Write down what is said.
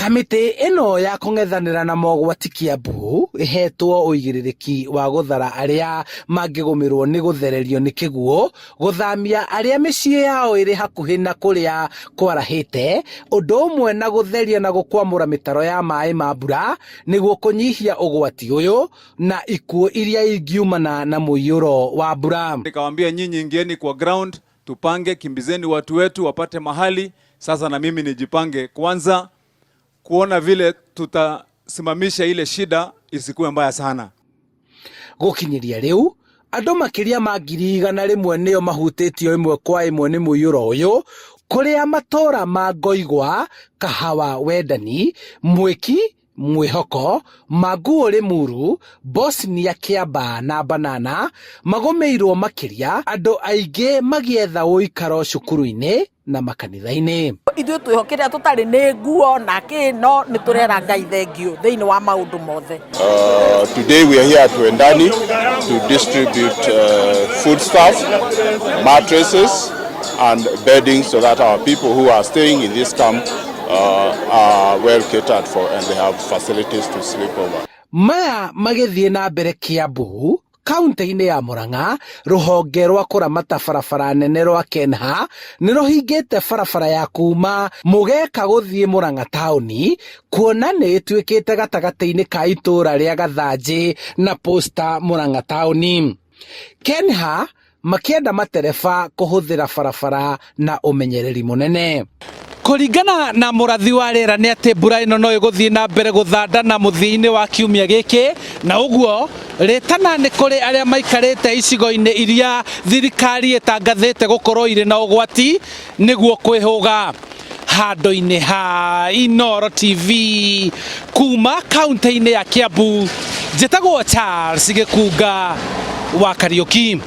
Kamĩtĩ ĩno ya kũng'ethanĩra na mogwati Kiambu ĩhetwo ũigĩrĩrĩki wa gũthara arĩa mangĩgũmĩrwo nĩ gũthererio nĩ kĩguũ, gũthamia arĩa mĩciĩ yao ĩrĩ hakuhĩ na kũrĩa kwarahĩte, ũndũ ũmwe na gũtheria na gũkwamũra mĩtaro ya maĩ ma mbura nĩguo kũnyihia ũgwati ũyũ na ikuũ iria ingiumana na mũiyũro wa mbura. Nikawambia nyinyi ingieni kwa ground, tupange, kimbizeni watu wetu wapate mahali. Sasa na mimi nijipange kwanza kuona vile tutasimamisha ile shida isikuwe mbaya sana. Gũkinyĩria rĩu andũ makĩria ma 100,000 nĩo mahutĩtio ĩmwe kwa ĩmwe nĩ mũiyũro ũyũ kũrĩa matũũra ma Ngoigwa, Kahawa Wendani, Mwĩki, Mwĩhoko, Manguũ Limuru, Bosnia Kĩambaa na Banana magũmĩirwo makĩria andũ aingĩ magĩetha ũikaro cukuru-inĩ na makanitha-inĩ. Ithuĩ twĩho kĩrĩa tũtarĩ nĩ nguo na kĩ no nĩ tũrera Ngai thengiũ thĩinĩ wa maũndũ mothe. Today we are here at Wendani to distribute foodstuff, mattresses and bedding so that our people who are staying in this camp are well catered for and they have facilities to sleep over. Maya magĩthiĩ na mbere Kiambu kaunti-inĩ ya Murang'a rũhonge rwa kũramata barabara nene rwa Kenha nĩ rũhingĩte barabara ya kuma Mũgeka gũthiĩ Murang'a taũni kuona nĩ ĩtuĩkĩte gatagatĩ-inĩ ka itũũra rĩa Gathanjĩ na Posta Murang'a taũni. Kenha makĩenda matereba kũhũthĩra barabara na ũmenyereri mũnene. Kũringana na mũrathi wa rĩera nĩ atĩ mbura ĩno no ĩgũthiĩ na mbere gũthandana mũthia-inĩ wa kiumia gĩkĩ, na ũguo rĩtana nĩ kũrĩ arĩa maikarĩte icigo-inĩ iria thirikari ĩtangathĩte gũkorwo irĩ na ũgwati nĩguo kwĩhũga. Handũ-inĩ ha Inooro TV kuma kaunti-inĩ ya Kiambu, njĩtagwo Charles Gĩkunga wa Kariũki.